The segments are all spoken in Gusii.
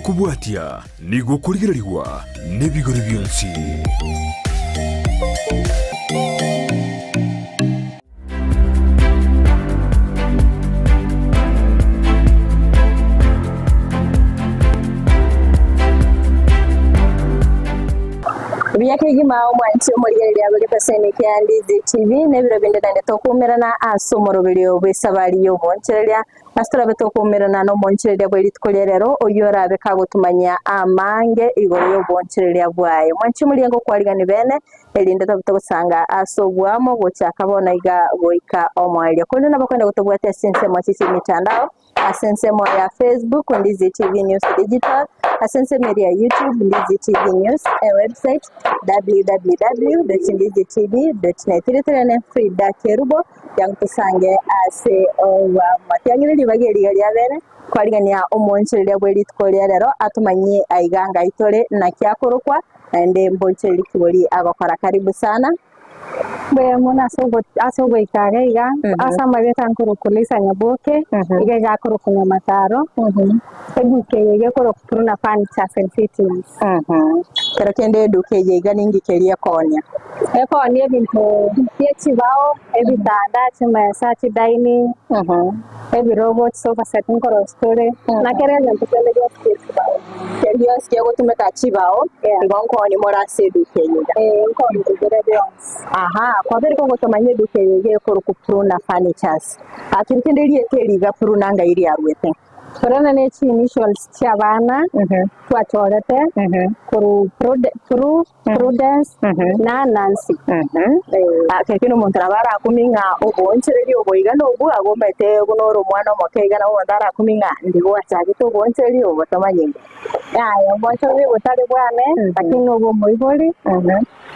Oyokobwatia nigo okorigererigwa nebigori bionsi. Buya kegima omwanchi omorigereria bw'egeteseni kia Ndizi TV na ebiro binde naende tokuumerana ase omoroberio bw'esabari y'obonchereria ase torabe tokuumerana nomonchereria bwe rituko ria rero oyio orabe kagotumanyia amange igoro y'obonchereria bwaye. Omwanchi omorigereria ngokwarigani bene erinde tobe togosanga ase oboamo gochaka bono iga goika omoerio. Korende nabo kwenda gotobwatia ase ensemo ase emitandao, ase ensemo ya Facebook Ndizi TV News Digital, ase ensemo eria ya YouTube Ndizi TV News, ewebsite www.ndizitv.net. Ritorene Frida Kerubo, yango tosange ase oboamo. Tiang'ire ribaga eri iga riabere, kwarigania omoonchoreria bwe rituko ria rero atomanyie aiga ngai tore naki akorokwa, Naende mboiche rikibori agokora karibu sana. Mbuya mono ase ogo- ase ogoika iga iga, ase amarieta nkorokwa Lisa Nyaboke, iga iga akorokwa Nyamataro, eduka eye iga ekorokwa Pruna Furnitures and Fittings. Kero kende eduka eye iga ninki keria ekoonia? Ekoonia ebinto bie chibao, ebitanda, chimesa, chidining, ebirogo, chisofa set nkorosia tore, na kera egento kende gionsi gie chibao. Keria gionsi kegotumeka chibao, igo nkooni more ase eduka eye iga. Ee, nkooni tobere bionsi. Aha, kwabere kogotomanya eduka eye iga ekorokwa Pruna Furnitures. Ah, kero kende erieta eri iga Pruna ngai riaruete? Pruna ne chi-initials chi'abana twachorete korwa Prude, Pru, Prudence na Nancy. Ah, kero kende omonto nabo arakumie ng'a oboonchoreria obo iga nobwo, agwo omanyete buna ore omwana omoke iga nabo omonto arakumie ng'a ndi gwachagete oboonchoreria obo tomanyeti. Yaya, oboonchoreria botari bwane, lakini obwo omoibori,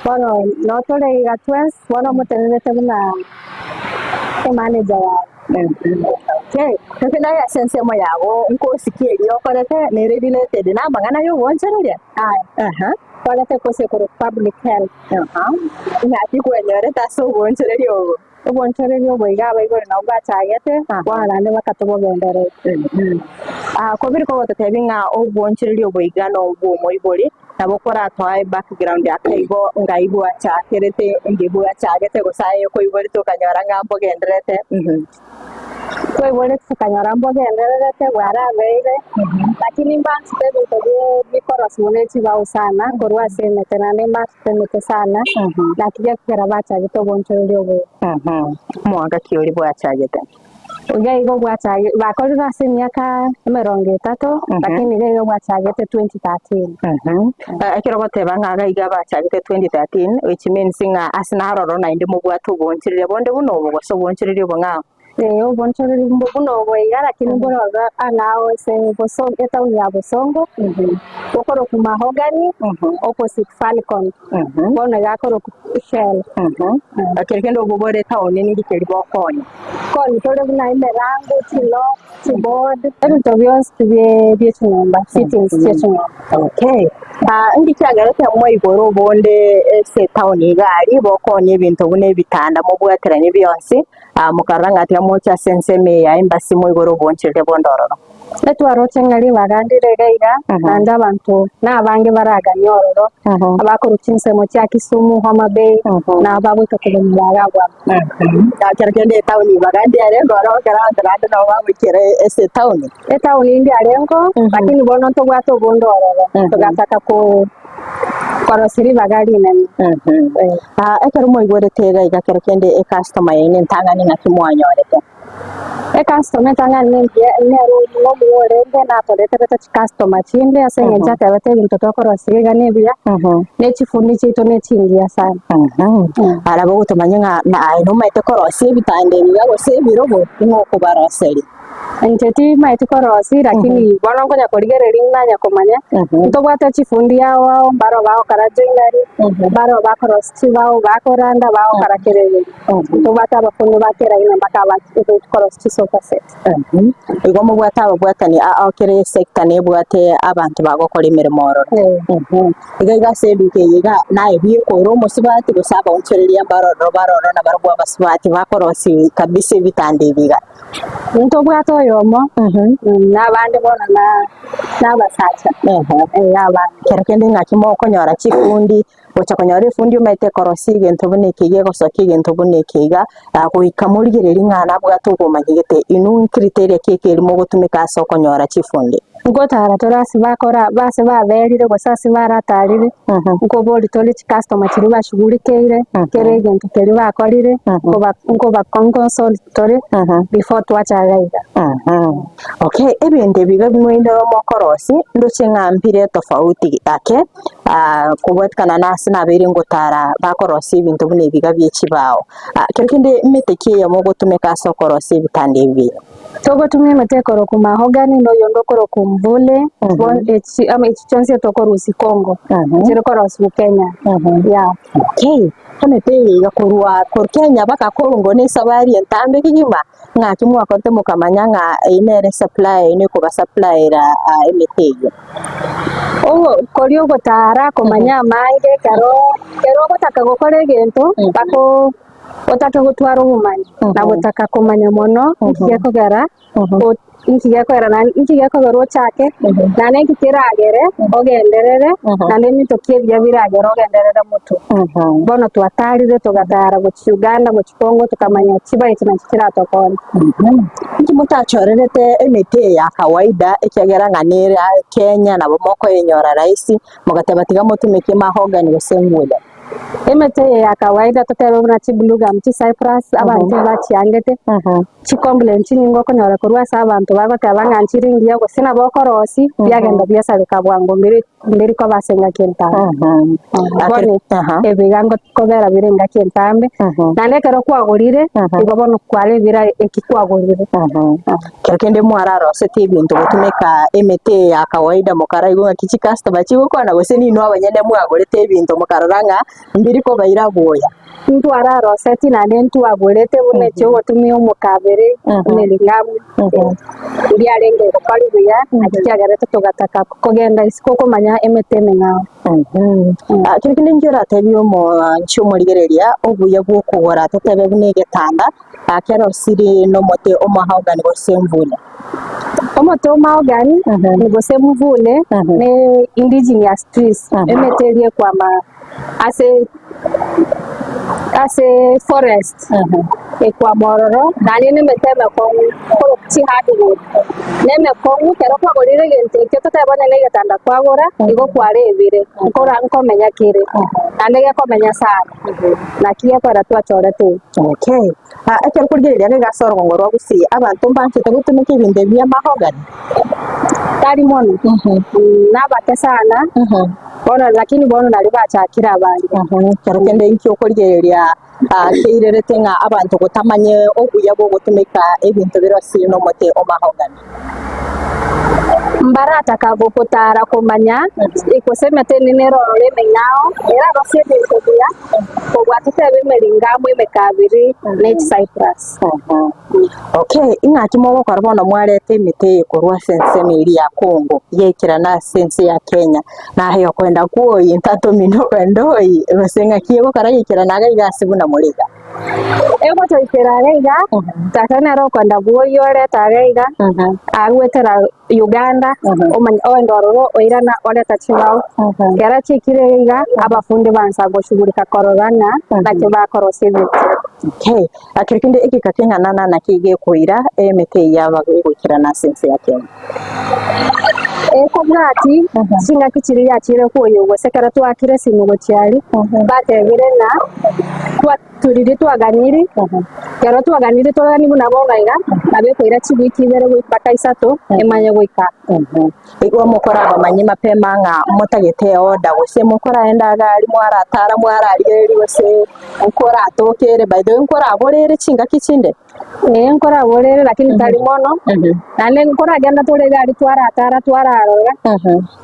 bono notore iga twensi, bono omotenerete buna emanager yaye. Okay, kero kende aye ase ensemo yago nkosikia eria okorete nere related na amang'ana ya oboonchoreria? Aya. Aha. Twarete gose korwa public health. Ng'aki kwenyorete ase obonchoreria obo? Obonchoreria obo iga abaibori nabwo bachagete, bono naende bakatobogendereria. Ah, kobiri kogototebia ng'a obonchoreria obo iga nobwa omoibori, nabo koratoe background akaigo ng'ai bwachakerete, indi bwachagete gose aye okoiborete okanyora ng'a mbogendererete. Twaiborete tokanyora mbogendererete bwarabeire, lakini mbanchete ebinto bie bikorosigwa ne chibao sana korwa ase emete naende mbanchete emete sana, naki gekogera bachagete obonchoreria obo. Omwaka ki oria bwachagete? Iga igo bwachage bakorire ase emiaka emerongo etato, lakini iga igo bwachagete 2013. Ekero ogoteba ng'a iga iga bachagete 2013 which means ng'a ase naroro naende mobwate obonchoreria bonde buna obo gose obonchoreria obo ng'a Ee, obonchoreria buna obo iga lakini mbore ororo ang'ao ase Bosongo etown ya Bosongo, okorokwa Mahogany opposite Falcon, bono iga akorokwa Shell. Ekero kende obwo bore etown ninki keria bokonya? Konya tore buna emerango, chilock, chiboard, ebinto bionsi pi bie bie chinyomba, fittings chie chinyomba. Okay. Ah, inki kiagerete mwaigoro obonde ase etown iga aria bokonya ebinto buna ebitanda mobwateranie bionsi, Ah, mokarora ng'a tiga moche ase ensemo eye ya embasu moigore obonchoreria bonde ororo. Etwaroche ng'a ribaga ndire iga iga, naende abanto nabange baraganye ororo, abakorwa chinsemo chia Kisumu, Homa Bay, na abagoika korwa Murang'a abwo abwo. Ekero kende etaoni ribaga ndiarenge ororo, ekero abanto naende nabo bagoikera ase etaoni. Etaoni ndiarengeo, lakini bono ntobwate obonde ororo, togataka ko korosia ribaga rinene. Ah, ekero mwaigwerete iga iga kero kende ecustomer yaino entang'ani ng'aki mwanyorete? Ecustomer entang'ani nengiya nere omuya orenge natoreterete chicustomer chinde ase eng'encho atebete ebinto tokorosia iga nebiya, ne chifundi chiaito nechingiya sana. Ara bogotomanya ng'a na aye nomanyete korosia ebitanda ebi iga gose ebirogo, ning'o okobaroseria? Inche timaeti korosia lakini bono nkonya korigereria nanya komanya, ntobwate chifundi ao ao mbaro bagokora joinery, mbaro bakorosia chibao, bakoranda, bagokora kera egento. Ntobwate abafundi ba kera aina mpaka aba korosia chisofa. chisofa set. Igo mobwate ababwatani ao kera esector nebwate abanto bagokora emeremo ororo. Iga iga ase eduka eye iga naye bweka ore omosubati gose abaonchoreria mbaroro baroro nabarobwo abasubati bakorosia kabisa ebitanda ebi iga. Ntobwate oyomo, na abande bono na abasacha, eh, abande. Kero kende ng'aki mokonyora chifundi, gocha konyora efundi omanyete ekorosia egento buna eke iga egosokia egento buna eke iga, goika morigererie ng'a nabwate obomanyi gete. Inwe criteria ki ekeri mogotumeka ase okonyora chifundi? Ngotara tore ase bakora ase baberire gose ase baratarire, nkoboria tore chicustomer chiria bashugurikeire, kera egento keria bakorire, nkoba nkoba consult tore before twachaka iga. Okay, ebinto ebi iga bimoinire mokorosia, ndoche ng'a mbire tofauti ake, kobwatikana na ase nabeire ngotara bakorosia ebinto buna ebi iga bie chibao. Kero kende emete ki eyemo ogotumeka ase okorosia ebitanda ebi? Togotumia emete ekorokwa mahogany na oyonde okorokwa mvule, echi ama echi chionsi etokorusia Congo, chiri korosiwa Kenya, yeah. Okay, emete eye iga korwa korwa Kenya mpaka Congo ne esabari entambe kegima, ng'aki mwakorete mokamanya ng'a eyio nere supplier yaino ekobasuppliera emete eyio? Ogo koria ogotara komanya amange ekero ekero ogotaka gokora egento mpaka Otake gotwara obomanyi na gotaka komanya mono inki gekogera inki gekogera naende inki gekogera ochake, naende inki keragere ogenderere, naende ebinto ki ebiya biragere ogenderere motwe. Bono twatarire togatara gochia Uganda, gochia Congo tokamanya chibaeti nachi chiratokonye. Inki motachorerete emete eye ya kawaida ekiagera ng'a nere aa Kenya nabo mokoyenyora rahisi, mogateba tiga motumeke mahogany gose ng'uda? Emete eye ya kawaida totebe buna chiblue gum, chicyprus, abanto bachiangete, chicomplain chinyinge okonyora korwa ase abanto bagoteba ng'a nchire engiya gose nabo okorosia, biagenda biasareka bwango mbiri mbiri koba ase engaki entambe. Bono ebiga kobera bire engaki entambe, naende ekero kwagorire, igo bono kwarebire eki kwagorire. Kero kende mwararoseti ebinto gotumeka emete eye ya kawaida mokaraigwa ng'aki chicustomer chigokwana gose ninwe abanyene mwagorete ebinto mokarora ng'a mbiri kobaira buya. Ntwararoseti naende ntwagorete buna echi ogotumia omokabere, emeringamu, mbiarenge gokori buya naki kiagerete togataka kogenda isiko komanya emete emeng'ao. Kero kende inki oratebie omoanchi omorigereria obuya bwa okogora totebe buna egetanda Akerosirie nomote omahogani gose emvule. Omote omahogani gose emvule ne indigenous trees, emete eria ekwama ase ase forest ekwama ororo naende na emete emekong'u korwa chihardwood na emekong'u ekero kwagorire egento ekio totebe onye na egetanda kwagora igo kwarebire nkora nkomenya kere naende gekomenya sana. Naki gekogera twachorete iga. Okay. Ah, ekero korigereria iga ase orogongo rwa Gusii, abanto mbanchete gotumeka ebinto ebi bi'amahogani? Tari mono. Nabake sana, bono lakini bono nario bachakire abange. Ekero kende inki okorigereria ah, keirerete ng'a abanto gotamanye obuya bw'ogotumeka ebinto bire ase nomote omahogani? Mbarataka gokotara komanya gose emete ende nere ororo emeng'ao, erarosie ebinto buya kobua totebe emeringamu, emekabiri, ne chicyprus. Okay, ing'aki mogokora bono mwareta emete eye korwa ase ensemo eria ya Congo yaikerana ase ense ya Kenya, naye okoenda kwoyi ntatomini okoenda oyi gose ng'aki egokora yaikerana iga iga ase buna more iga? Egotoikera iga iga, tata nere okoenda bwoyio oreta iga iga, agoetera Uganda, omanye oende ororo oirana oreta chibao. Ekero chiikire iga iga, abafundi bansa goshughulika korora ng'a naki bakorosia ebinto. Okay, ekero kende egeka keng'ana naki gekoira emete eye yaba egoikerana ase ense ya Kenya? Ekobwati chingaki chiria yachire koyia gose ekero twakire esimi gochia aria, batebire ng'a twa riria twaganiri, ekero twaganiri togani buna bono iga, nabo ekoira chiwiki ibere goika mpaka isato emanye goika. Igo mokorabamanye mapema ng'a motagete eorder gose mokoraenda iga aria mwaratara mwararigereria gose nkoratoke ere by the way nkoraborere chingaki chinde. Ee nkoraborere lakini tari mono, naende nkoragenda tore iga aria twaratara twararora,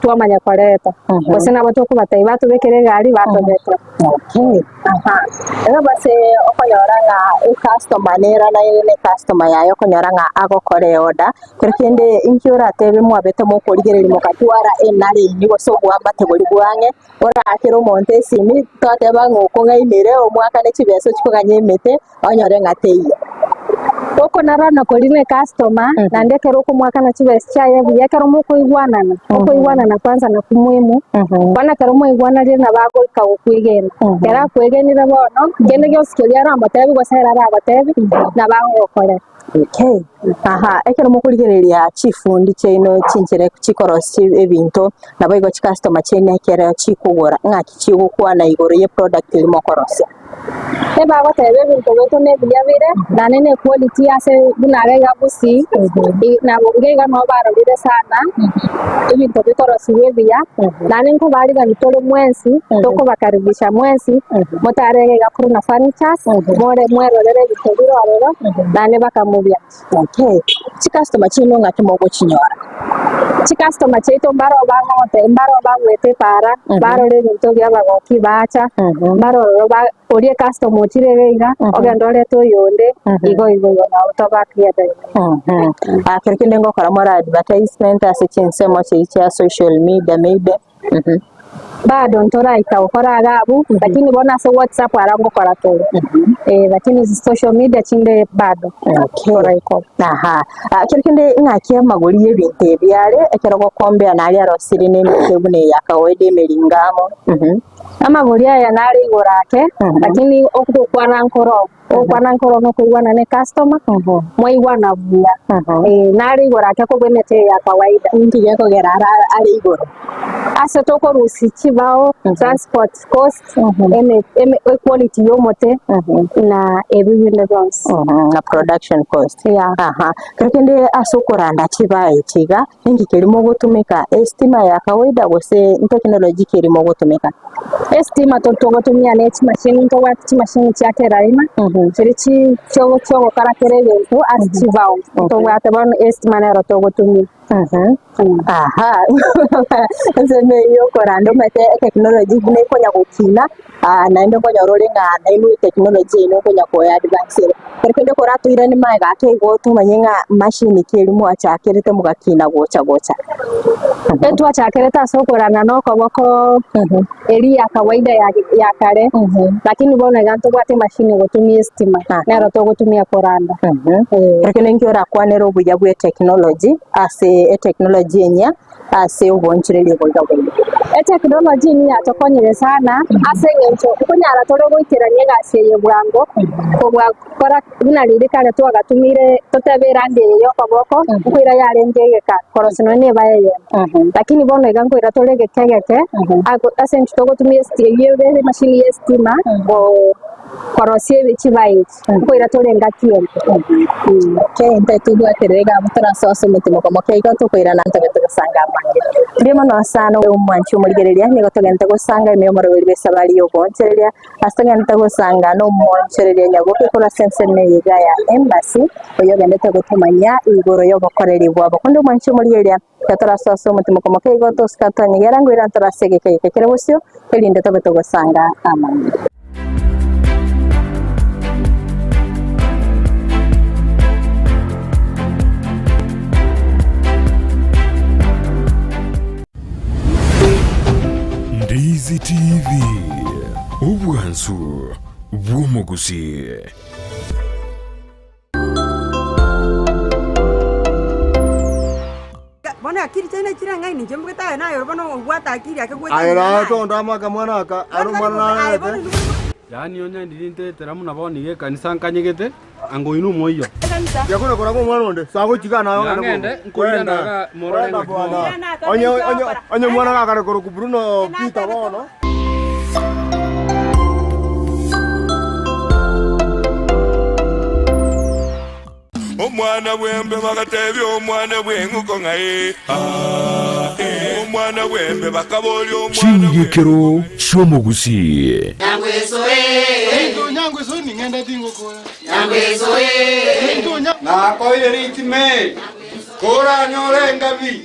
twamanya koreta. Gose nabo tokobatebia batobekere egari batobetere. Okay, aha. Igo base okonyora ng'a ecustomer nere naye ne ecustomer yaye okonyora ng'a agokora eorder, kero kende inki oratebe mwabete mokorigereria mogatwara enare eywo gose obwamate boria bwa ang'e, Oraakere omonto esimi, toteba ng'a okong'ainire omwakane chibesa ochie koganya emete, onyore ng'a teiyo. Okonarana koria ne customer, naende ekero okomwakana chibesa chiaye buya, ekero mokoigwanana, okoigwanana kwanza nakwo muhimu, bono ekero mwaigwananire nabo agoika gokwegena. Ekero akwegenire bono, kende gionsi keria oramotebi gose ere aragotebi, nabo agogokorera. Okay. Aha, ekero mokorigereria chifundi chiaino chinchera chikorosia ebinto, naboigo chicustomer chiaino ekero chikogora, ng'aki chigokwana igoro ye product eria mokorosia? Ebagoteba ebinto biaito nebiya bire, naende ne equality ase buna iga iga Gusii, nabo iga iga nabo barorire sana, ebinto bikorosiwa ebiya, naende nkobarigani tore mwensi, tokobakaribisha mwensi, Motare iga iga korwa na furnitures, more mwerorere ebinto bire ororo, naende bakamobia. Okay. Chicustomer chiaino ng'aki mogochinyora? Chicustomer chiaito mbaro bagote mbaro bagwete epaara, barora ebinto bia abagoki bacha, mbaro ororo ba oria ecustomer ochire iga iga, ogende orete oyonde, igo igo igo nabo tobakiete iga. Ah, kero kende ngokora more advertisement ase chinsemo chiria chia social media maybe. Bado ntoraika gokora iga abwo, lakini bono ase WhatsApp aro ngokora tore. Eh, lakini social media chinde bado Okay. toraikora. Aha. Ah, kero kende ng'aki amagori y'ebinto ebi are ekero gokombea naria arosire na emete buna eye ya kawaida emeringamo. Amagori aya nare igoro ake, lakini ogokwana nkoro. Ogokwana nkoro nokoigwana ne customer, mwaigwana buya. Eh, nare igoro ake kobua emete eye ya kawaida. Ninki gekogera ara are igoro? Ase tokorusia chibao, transport cost, eme eme equality ya omote, na ebi binde bionsi. Na production cost. Yeah. Aha. Kero kende ase okoranda chibao echi iga, ninki keria mogotumeka? Estima ya kawaida gose technology ki eria mogotumeka? Esitima togotumia ne chimashini ntobwate chimashini chia kera aina chiri chi chiogokora kera egento ase chibao ntobwate bono esitima nero togotumia. Aha, ensemo eyio yokoranda omanyete etechnology buna ekonya gokina, naende okonyora ore ng'a nainwe etechnology eyio nokonya koe advance ere. Ekero kende koratoirane magega ake igo tomanye ng'a machine ki eria mwachakerete mogakina gocha gocha. Etwachakerete ase okorana na okoboko eria ya kawaida ya ya kare, lakini bono iga ntobwate emashini egotumia estima, nero togotumia koranda. Ekero ninki orakwanere obuya bwa etechnology ase etechnology enyia ase obonchoreria oboiga bwaino? Etechnology nigo yatokonyire sana ase eng'encho nkonyara tore goikerania egasi eye bwango kobua Kora buna riria kare twagatumire totebe erangi eye y'okoboko, nkoira yarenge egeka korosia nonya neba eyemo. Lakini bono iga nkoira tore egeka egeke, ako ase eng'encho togotumia esti eyio ebe emashini ya estima go korosia ebi chibae echi, nkoira tore engaki ende. Okay, intwe tobwaterere iga abwo torasoe ase omotimoko moke igo tokoirana ntobe togosanga amange. Mbuya mono sana omwanchi omorigereria, nigo togente gosanga ime y'omoroberi bw'esabari y'ogoonchoreria. Ase togendete gosanga nomoonchoreria nyaboke korwa ase ensemo eye iga ya Embassy, oyio ogendete gotomanyia igoro y'obokoreri bwabo. Konde omwanchi omorigereria, ekero torasoe ase omotimoko moke igo tosika twanyegera ngoira ntore ase egeka eke kere bosio, erinde tobe togosanga amang'ana. Ndizi TV, obwansu bw'omogusii. Bono akiri chiaino chireng'aini inche mbwete aye naye ore bono obwate akiri ake goeta Aye ng'ina naye naye. tondo amo akamwana aka, are Bono tari omwana bobe, aye bono nararete. inwe Yaani onye ndiri ntetera buna bono iga ekanisa nkanyegete, ango oino omoiyo. Yakona koraga omwana onde, sagochiga naye ogende Nang'ende, bwogo. nkoirana Kwenda, iga morore kwenda ng'aki bwana. mono. Onye onye onye omwana gakare korokwa Bruno Peter bono. Omwana bw'embe bagatebia omwana bw'eng'uko ng'a ee, aa, ee. Omwana bw'embe bakaboria omwana bw'eng'uko Chingikero chi'omogusii. Nyangweso ning'ende tingokora. Nakoire ritime, koranyore engabi,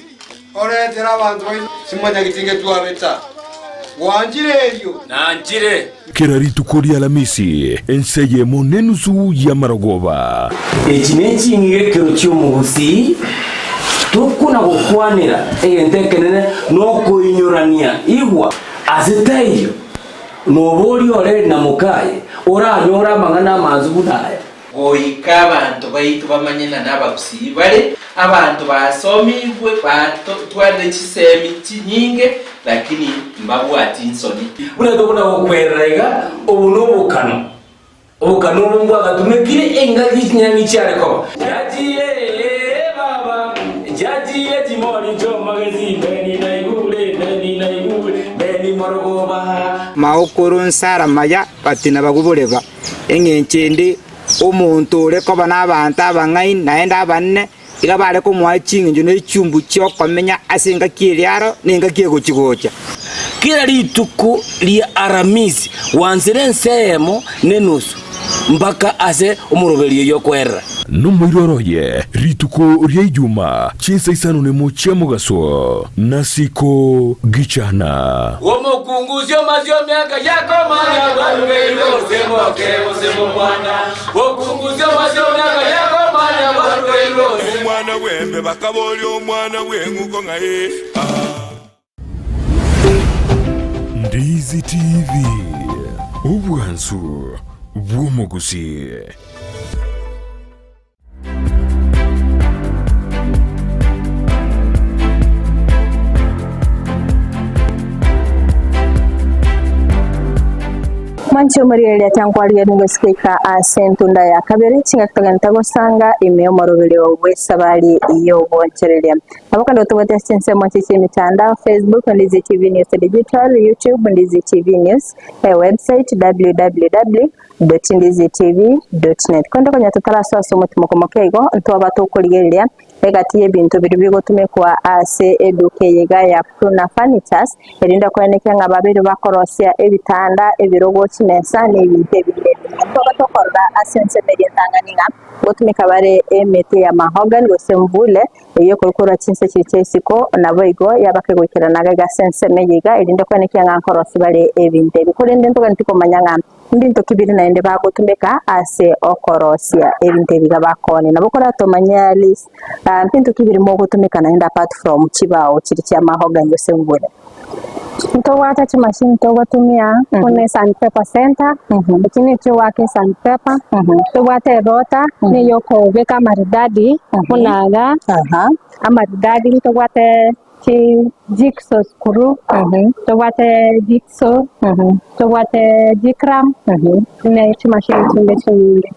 oretere abanto baino simanyageti ngetwabeta. Gwanchire erio? Nanchire. Kera rituko ri'Alamisi, ense eyemo nenusu y'amarogoba. Echi neching'igekero chi'omogusii, tokona gokwanera egento ekenene nokoinyorania. Igwa! Ase taiyo noboria ore na mokaye oranyore amang'ana amansu buna aya. Goika abanto baito bamanye ng'a nabagusii bare abanto basomigwe batwarire chisemi chinyinge lakini mbabwati nsoni. Buna tokona gokwerera iga, obo nobokano, obokano obo mbwagatumekire engaki chinyangi chiare koba. Chiachire ee baba, chiachire chimori chi'omogesi, Beni naigure, Beni naigure, Beni morogoba. Maokoro nsara maya batina baguboreba. Engencho ende, omonto ore koba nabaanto abang'aini naende abanene, iga bare komoa ching'encho ne chiumbu chi'okomenya ase engaki eria aro na engaki egochi-gocha. Kera rituko ria Aramisi gwansire ense eyemo nenusu mpaka ase omoroberio oyio okoerera. Nomoiroro oye rituko ria Ijuma chinsa isano nemo chia mogaso, nasiko gichana. Omokungu omasio miaka yakomanya bwarugeirwe gose moke gose mokwana. Omokungu omasio miaka yakomanya bwarugeirwe gose. Omwana bw'embe bakaboria omwana bw'eng'uko ng'a ee, aa. Ndizi TV, obwansu bw'omogusii. Mwanche omorigereria tiankwarire nigo goika ase entunda ya kabere, chingaki togente gosanga ime y'omoroberio bw'esabari y'obonchereria. Nabo kando tobwate ase chinsemo echi chi'emitandao, Facebook, Ndizi TV News Digital, YouTube, Ndizi TV News, e website www. Ndizitv.net. Korende konya totarasoa ase omotimoko moke igo, ntwaba tokorigereria egati y'ebinto biria bigotumekwa ase eduka eye iga ya Pruna Furnitures, erinde koenekia ng'a babeire bakorosia ebitanda, ebirogo, chimesa, na ebinto ebinde ebinge. Ntwaba tokorora ase ensemo eria entang'ani ng'a ngotumeka bare emete ya mahogany gose mvule, eyio ekorukorwa chinse chiria chia isiko, naboigo yabake goikerana iga ase ensemo eye iga, erinde koenekia ng'a nkorosia bare ebinto ebi. Korende ntogani tikomanya ng'a Mbinto ki bire naende bagotumeka ase okorosia ebinto ebi iga bakoonia? Nabo koratomanye Alice, mbinto ki bire mogotumeka naende apart from chibao chiria chia mahogany gose ngure? Ntobwate chimashini togotumia buna esandpaper center, eki nekio goaka esandpaper, ntobwate erota neye okobeka amaridadi buna iga, amaridadi ntobwate Chi jigsaw screw, tobwate jigsaw, tobwate jikram, ne chimashini chinde chinyinge.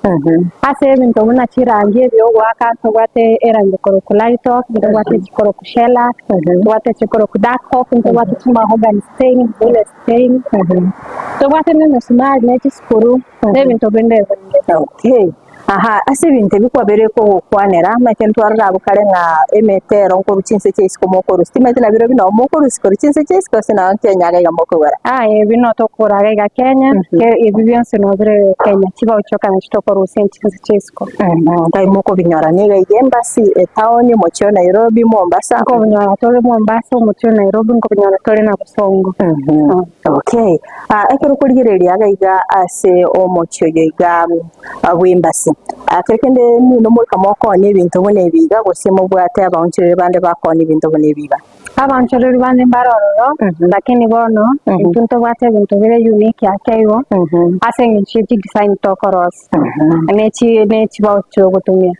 Ase ebinto buna chirangi ebi ogoaka ntobwate erangi ekorokwa lightoff, ntobwate chikorokwa shellac, ntobwate chikorokwa dark off, ntobwate chimahogany stain, bullet stain, ntobwate na emesumari ne chisukuru, na ebinto binde ebinge. Okay. Aha, ase ebinto ebi kwabeire kogokwanera, omanyete ntwarora abwo kare ng'a emete ero nkorwa chinse chia isiko mokorusia, timanyeti na birobio nabo mokorusia korwa chinse chia isiko gose nabo Kenya iga iga mokogora? Aye ebi no tokogora iga iga Kenya, ke- ebi bionsi no bire Kenya, chibao chioka nachi tokorusia chinse chia isiko. Nkai mokobinyora niga iga embassy, etown, omochie o Nairobi, Mombasa? Nkobinyora tore Mombasa, omochie o Nairobi, nkobinyora tore na Bosongo. Okay, ekero okorigereria iga iga ase omochie oyo iga bw'embasi, kero kende nino moika mokoonia ebinto buna ebi iga, gose mobwate abaonchoreri bande bakoonia ebinto buna ebi iga? Abaonchoreri bande mbare ororo, lakini bono intwe ntobwate ebinto bire unique ake igo, ase eng'encho ye chidesign tokorosia. Ne chi ne chibao chiogotumia.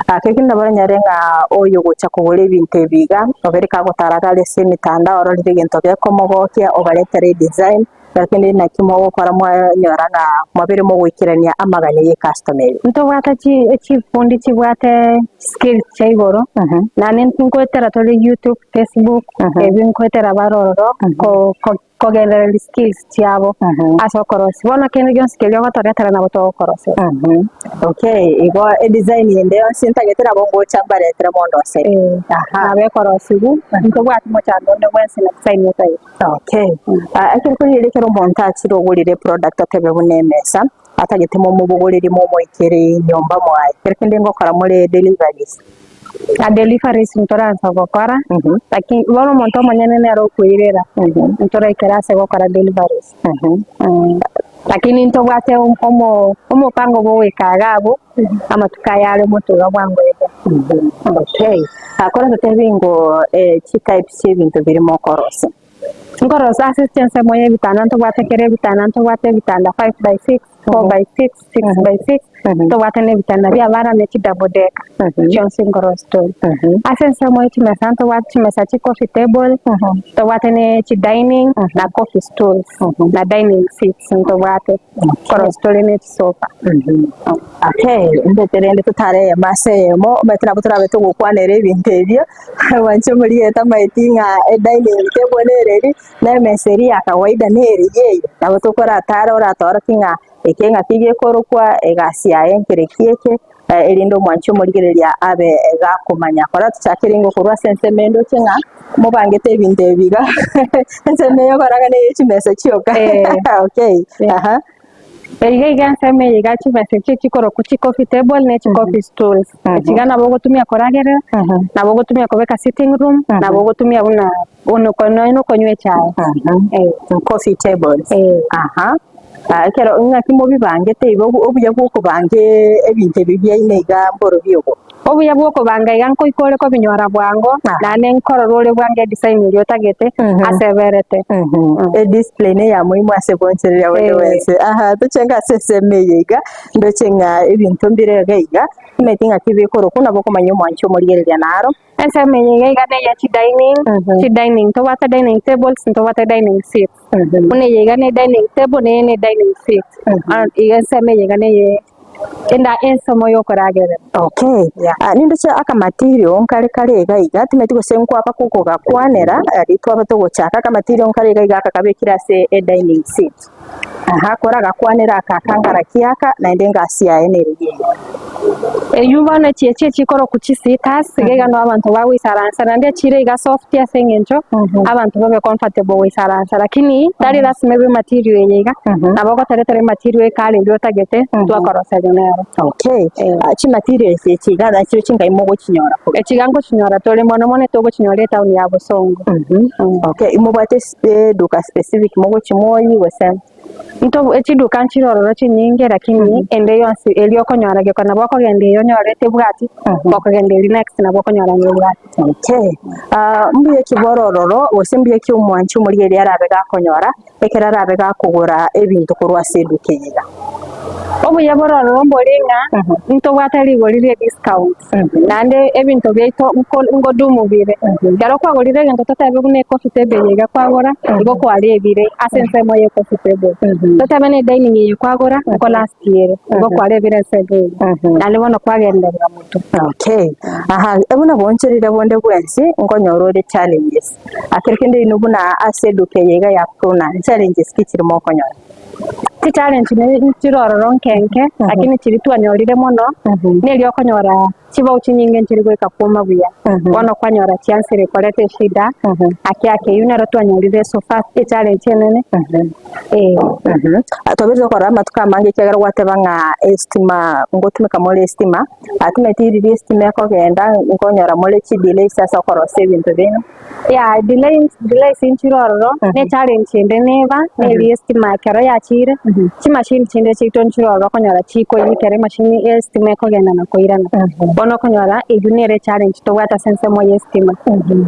Ake kende nabo oranyare ng'a oyogocha kogora ebinto ebi iga, obere kagotara iga are ase emetandao ororire egento gekomogokia obaretere edesign, lakini naki mogokora mwanyora ng'a mwabere mogoikerania amagani ya ecustomer eye. Ntobwate chi chifundi chibwate skills chia igoro, naende nkoetera tore YouTube, Facebook, ebi nkoetera bare ororo ko ko kogendereria skills chiabo ase okorosia. Bono kende gionsi keria ogotoretera nabo togokorosia. Okay, igo edesign ende yonsi ntagete nabo ngocha mbaretere mondoserie. Aha. Nabo ekorosigwa, ntobwati mochando onde bwensi na design etaiyo. Okay. Ah, ekero korigereria ekero omonto achire ogorire eproduct otebe buna emesa, atagete momobogorerie momoikere nyomba mwaye. Kero kende ngokora more deliveries. Na deliveries ntoransa gokora, lakini bono omonto omonyene nere okoirera, ntoraikera ase gokora deliveries. Lakini ntobwate omo omopango bwa ogoika iga abwo, amatuko aya are omotuga iga bwango iga. Okay, kore totebi ngo chitypes chi'ebinto biria mokorosia. Nkorosia ase chinsemo ya ebitanda ntobwate kera ebitanda ntobwate ebitanda 5 by 6, 4 by 6, 6 by 6, ntobwate na ebitanda bia abana ne chidouble decker, chionsi nkorosia tore. Ase ensemo ya chimesa ntobwate chimesa chi coffee table, ntobwate ne chidining na coffee stools na dining seats ntobwate, nkorosia tore ne chisofa. Okay, ndete rende totare eyemo ase eyemo, omanyete nabo torabe togokwanera ebinto ebio, Mwanche moriete amaeti ng'a edining table nere eri, na emesa eria ya kawaida nere eyio eye. Nabo tokoratare oratorokie ng'a eke ng'aki gekorokwa, egasi yaye nkere ki eke, erinde omwanchi omorigereria abe gakomanya. Kora tochakere ingo korwa ase ensemo ende oche ng'a mobangete ebinto ebi iga, ensemo eye okora ng'a neye chimesa chioka okay, aha. Iga iga ensemo eye iga chibesa echio chikorokwa chi coffee table ne chi coffee stools. Echi iga nabo ogotumia koragerera, nabo ogotumia kobeka sitting room, nabo ogotumia buna buna nonye na okonywa echae. Eh. Coffee tables. Eh. Aha. Ah, ekero ng'aki mobibangete igo obuya bwa okobanga ebinto ebi biaino iga mborobi obo? Obuya bwa okobanga iga nkoika ore kobinyora bwango, naende nkorora ore bwango edesign eria otagete ase eberete. Ediscipline eya muhimu ase gwanchereria onde bwensi. Aha, tochenge ase ensemo eye iga, ndoche ng'a ebinto mbire iga iga, omanyete ng'aki bikorokwa nabo okomanya omwanchi omorigereria naro. Ensemo eye iga iga neye chidining, chidining, ntobwate dining tables, ntobwate dining seats. Buna eye iga ne dining table, na eye ne dining seat. Iga ensemo eye iga neye enda ensomo yokoragerera. Okay, Yeah. Ah, nindoche akamatirio nkare kare iga iga, timanyeti gose nkwaba kogakwanera, riria twaba togochaka, akamatirio nkare iga iga aka kabekire ase edining seat. Aha, koragakwanera aka akangara kiaka, naende engasi yaye nere eyio. Eyio bono echi echio echikorokwa chisitas, iga iga nabo abanto bagoisaransa naende echire iga soft ase eng'encho abanto babe comfortable goisaransa lakini tari lasima ebe ematerial eye iga, nabo ogoteretera ematerial ekare eria otagete twakoroseria nero. Okay, Ah, chimaterial echi echi iga nachio chinkai mogochinyora korwa? Echi iga nkochinyora tore mono mono togochinyora etown ya Bosongo. Okay, mobwate eduka specific mogochimoyia gose? Nto chiduka nchire ororo chinyinge lakini ende yonsi eria okonyora geko nabo okogenda eye onyore tebwati, okogenda eria next nabo okonyora nebwate. Okay, ah, mbuya ki boro ororo gose mbuya ki omwanchi omorigereria arabe gakonyora ekero arabe gakogora ebinto korwa ase eduka eye iga? Obuya bore ororo mbori ng'a ntobwate rigori rie discount naende ebinto biaito nko- nkodumu bire. Ekero kwagorire egento totebe buna ecoffee table eye iga kwagora, igo kwarebire ase ensemo ya ecoffee table. Totebe na edining eye kwagora, nko last ere, igo kwarebire ensemo eye. Naende bono kwagenderera motwe. Okay, aha, buna boonchoreria bonde bwensi nkonyora ore challenges, akero kende inwe buna ase eduka eye iga ya Pruna, challenges ki chiri mokonyora? Chichallenge nchire ororo nke nke, lakini chiria twanyorire mono, neria okonyora chibao chinyinge nchiri goika kwoma buya. Bono kwanyora chiansire koreta eshida, ake ake eyio nero twanyorire so far echallenge enene, eh. Twabire tokorora amatuko amange ekiagera gwateba ng'a estima ngotumeka more estima, timanyeti riria estima ekogenda nkonyora more chidelays ase okorosia ebinto biaino. Yeah, delays, delays nchire ororo, ne challenge ende neba, neri estima ekero yachire, chimashini chinde chiaito nchire ororo okonyora chikoiywa ekero emashini ya estima ekogenda na koirana. Bono okonyora eywo nere echallenge tobwate ase ensemo ya estima.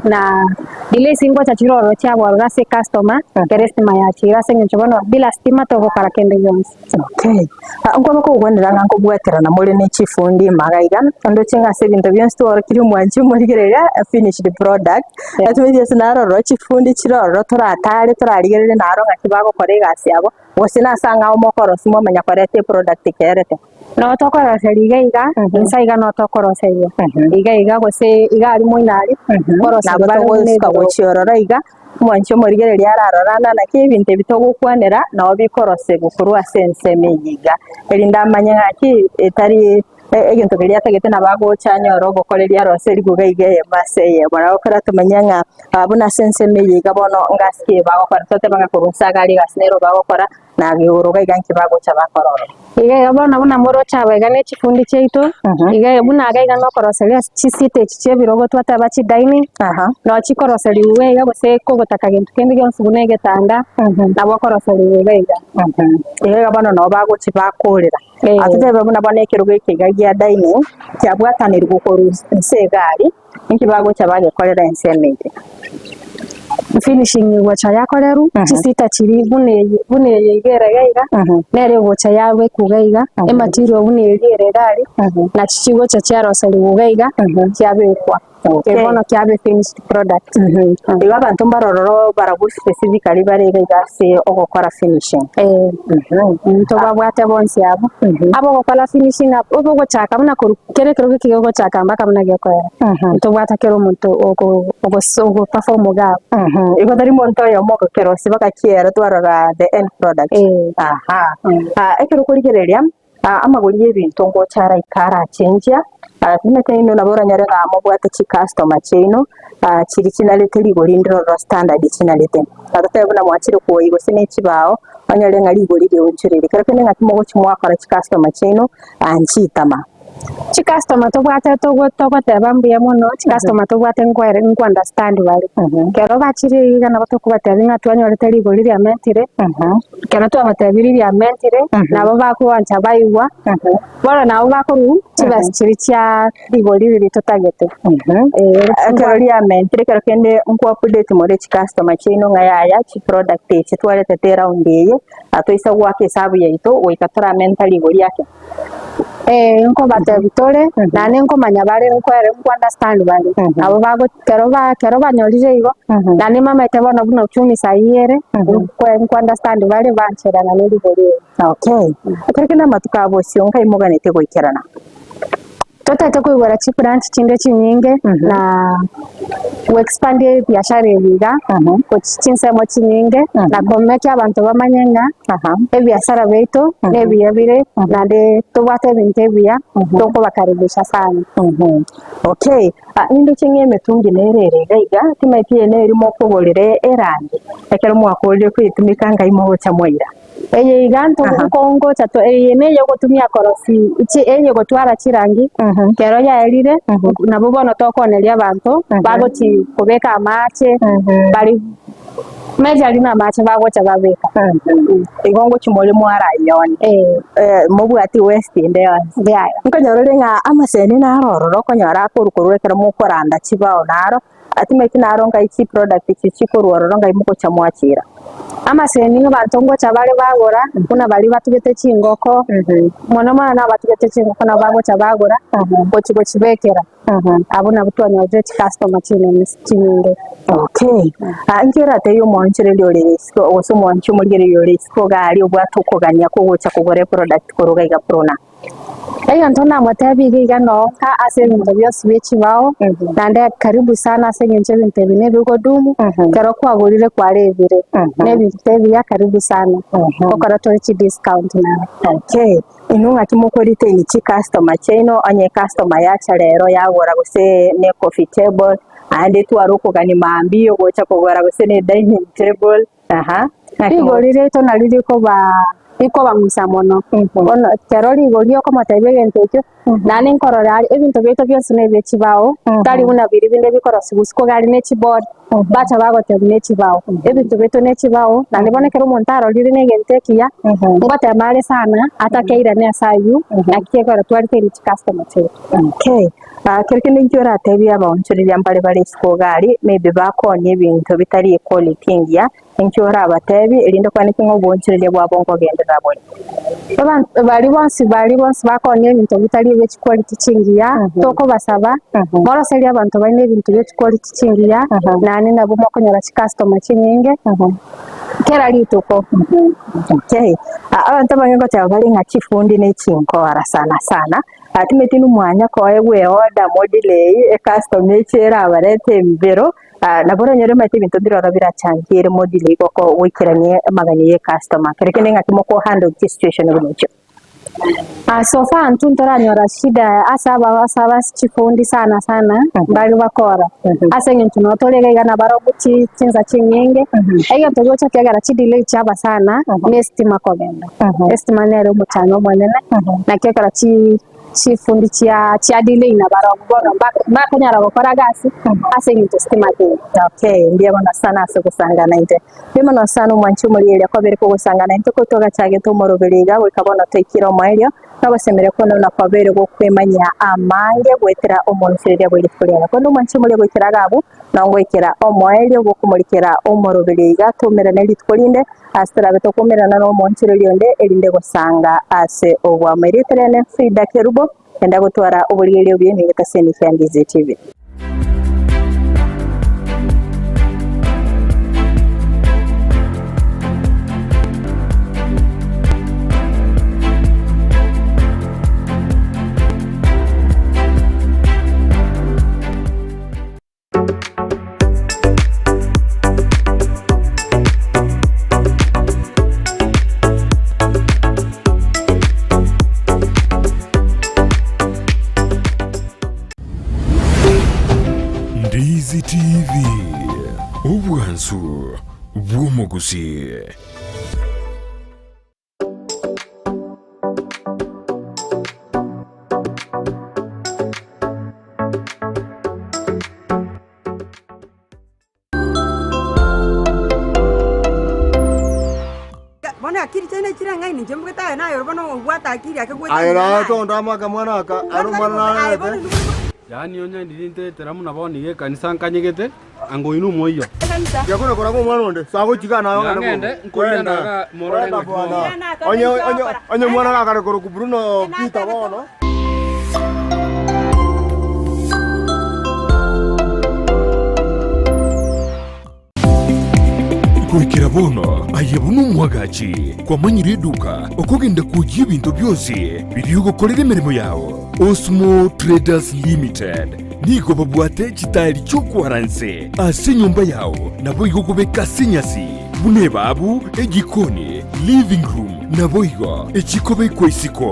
Na delays ngocha chire ororo chiaba ororo ase ecustomer, ekero estima yachire ase eng'encho bono bila stima togokora kende gionsi. Okay, Ah, nkoba kogokwanera ng'a nkobwaterana more ne chifundi imaga iga, ndoche ng'a ase ebinto bionsi twaorokirie omwanchi omorigereria finished product, ase ase naroro chifundi chire ororo toratare torarigererie naro ng'aki bagokora egasi yabo, gose nase ang'ao mokorosia mwamanya koreta eproduct ekerete. Nabo tokoroseria iga iga, inse iga nabo tokoroseria iga iga gose iga aria moino aria, Nabo koroseria bare buna togosuka ebirogo. gochia ororo iga, Omwanchi omorigereria ararorane naki ebinto ebi togokwanera nao bikorosegwa korwa ase ensemo eye iga, erinde amanye ng'aki etari egento keria atagete nabo agocha anyore obokoreri arose rigoga iga eyemo ase eyemo. Nabo ekero atomanya ng'a buna ase ensemo eye iga bono ngasi ki bagokora, toteba ng'a korwa nse iga aria egasi nero bagokora. Na igoro iga iga nki bagocha bakora ororo? Iga iga bono buna moroche aba iga ne chifundi chiaito, iga iga buna iga iga nokoroseria ase chisiti echi chia ebirogo twateba chidining, noo chikoroseriwa iga gose kogotaka gento kende gionsi buna egetanda, nabo okoroseriwa iga iga. Iga iga bono noo bagochi bakorera. Atotebe buna bono ekerogo eke iga gia dining, kiabwatanirwe korwa nse egari. Inki bagocha bagekorera ensemo eye? Finishing gocha yakorerwa, chisita chiria buna eye buna eye iga ere iga iga, nere egocha yabekwa iga iga, ematerial buna eria ere iga aria, nachi chigocha chiaroseriwa iga iga, chiabekwa. Okay. Bono kiaba efinished product. Igo abanto mbarororo barabwo specifically bare iga iga ase ogokora finishing. Eh. Ntobabwate bonsi abwo, abogokora finishing abwo, obogochaka buna korwa kera ekero geke gegochaka mpaka buna gekoera, ntobwate kera omonto ogo ogoso ogoperform iga abwo. Igo tari monto oyomo ogokerosia mpaka kiera twarora the end product. Aha. Ekero okorigereria amagori ya ebinto ngocha araika arachenjia, timanyeti inwe nabo oranyore ng'a mobwate chicustomer chiaino, chiria chinarete rigori ndire ororo standard chinarete. Totebe buna mwachire kwoyia gose ne chibao, onyore ng'a rigori rionchoreire. Kero kende ng'aki mogochia mwakora chicustomer chiaino nchitama. Chicustomer tobwate togo togoteba mbuya mono, chicustomer tobwate nkoere nko understand bare. Ekero bachire iga nabo tokobatebia ng'a twanyorete rigori riamentire, ekero twabatebirie riamentire, nabo bakoancha baigwa, bono nabo bakorwa chibesa chiria chia rigori riria totagete. Ekero riamentire ekero kende nko update more chicustomer chiaino ng'a yaya chiproduct echi twaretete eround eye, toisa goaka esabu yaito goika toramenta rigori ake. Ee, nkobatebia tore, naende nkomanya bare nkwere nko understand bare, nabo bago kero ba kero banyorire igo, naende mbamaete bono buna uchumi saii ere, nkwe nko understand bare bancherana ne rigori eri. Okay. Ekero kende amatuko a bosio nkai moganete goikerana? Totagete koigora chibranch chinde chinyinge na goexpand ebiashara ebi iga gochia chinsemo chinyinge na komeki abanto bamanye ng'a ebiasara biaito nebiya bire naende tobwate ebinto ebiya tokobakaribisha sana. Okay, nindoche ng'a emetungi nere ere iga iga, timanyeti eye neri mokogorera erangi, ekero mwakorire koyetumeka ngai mogocha mwaira. Eye iga nkongocha to eye neye ogotumia korosi chi eye gotwara chirangi kero yaerire nabo bono tokoneria abanto bagochi kobeka amache bari majorly na amache bagocha babeka. Igo ngochi more mwarayone mobwati waste ende yonsi. Yaya. Nkonyora ore ng'a amaseni naro ororo okonyora akorwa korwa ekero mokoranda chibao naro. Timanyeti naro ngai chiproduct echi chikorwa ororo ngai mogocha mwachira. Amaseni abanto ngocha bare bagora buna baria batugete chingoko, mono mono nabatugete chingoko nabo bagocha bagora gochi gochibekera, abwo nabwo twanyorire chicustomer chinene chinyinge. Okay, inki oratebie omoonchoreria ore isiko gose omwanchi omorigereria ore isiko iga aria obwate okogania kogocha kogora eproduct korwa iga iga Pruna? Egento namotebie iga iga nonka ase ebinto bionsi bie chibao, naende karibu sana ase eng'encho ebinto ebi nebigodumu, ekero kwagorire kwarebire, na ebinto ebiya karibu sana, gokora tore chidiscount naende. Okay, inwe ng'aki moko retain chicustomer chiaino onye ecustomer yacha rero yagora gose ne coffee table, naende etware okogania mambia ogocha kogora gose ne dining table. Aha, ng'aki Rigori riaito nario rikoba rikobang'usa mono. Bono ekero rigori okomotebia egento ekio, naende nkorora aria ebinto biaito bionsi na ebie chibao, tari buna biria binde bikorosigwa isiko iga aria ne chiboard, bacha bagotebia ne chibao. Ebinto biaito ne chibao, naende bono ekero omonto arorire na egento ekiya, ngotema are sana, atakeirane ase aywo, naki gekogera twariteire chicustomer chiaito. Okay, kero kende inki oratebie abaonchoreria mbare bare isiko iga aria, maybe bakonia ebinto bitari equality engiya, inki orabatebie erinde kwane ki ng'a oboonchoreria bwabo nkogenderera bore? Abanto baria bonsi baria bonsi bakonia ebinto bitari ebie chiquality chingiya, tokobasaba, moroserie abanto baino ebinto bie chiquality chingiya, naende nabwo mokonyora chicustomer chinyinge, kera rituko. Okay, abanto abange ngoteba bare ng'a chifundi ne chinkora sana sana, Timanyeti nomwanya koegwa eorder modelay ecustomer eche erabarete embero, nabo oranyore omanyete ebinto mbiroro birachangiere modelay goko goikerania amagani ya ecustomer. Kero kende ng'aki moko handle chisituation buna echio. Ah, so far intwe ntoranyora shida ase aba ase aba chifundi sana sana mbari bakora ase eng'encho nabo tore iga iga nabarobwo chi chinsa chinyinge, egento gocha kiagera chidelay chiaba sana ne estima kogenda, estima nere omochando omonene, naki ekero chi chifundi chia chia delay nabarobwo bono mbaka mbakonyara gokora egasi ase eng'encho estima teiyo. Okay, mbuya mono sana ase ogosanga naintwe. Mbuya mono sana omwanchi omorieria kwabere kogosanga naintwe korwa twagachagete omoroberi iga goika bono twaikire omoerio, na ogosemeria kwane buna kwabeire gokwemanyia amange goetera omoonchoreria bwe rituko riane. Korende omwanchi omoria goikera iga abwo, nao ngoikera omoerio bw'okomorikera omoroberi iga toumerane rituko rinde, ase torabe tokoumerana nomoonchoreria onde, erinde gosanga ase oboamo. Erieta riane Frida Kerubo, enda gotwara oborigereria obuya ime getaseni kia Ndizi TV. Ndizi TV, obwansu bw'omogusi. Bono akiri chiaino chire ng'aini inche mbwete aye naye ore bono obwate akiri ake goeta Aye ng'ina naye naye. tondo amaka mwana aka, are omwana Aye nararete. bono intwe Yaani onye ndiri ntetera buna bono iga ekanisa nkanyegete, ango oino omoiyo. Yakuna koraga omwana onde, sagochiga naye ogende Yang'ende, bwogo. nkoirana Kwenda, iga morore kwenda ng'aki bwana. bono. Onye onye onye omwana gakare korokwa Bruno Peter bono. Goikera bono aye buna omwagachi kwamanyire eduka okogenda kwoyia ebinto bionsi biria ogokorera emeremo yao. Osmo Traders Limited nigo babwate chitaeri chi'okwara nse ase enyomba yao naboigo kobeka ase enyasi buna ebabu, ejikoni, living room naboigo echikobekwa isiko.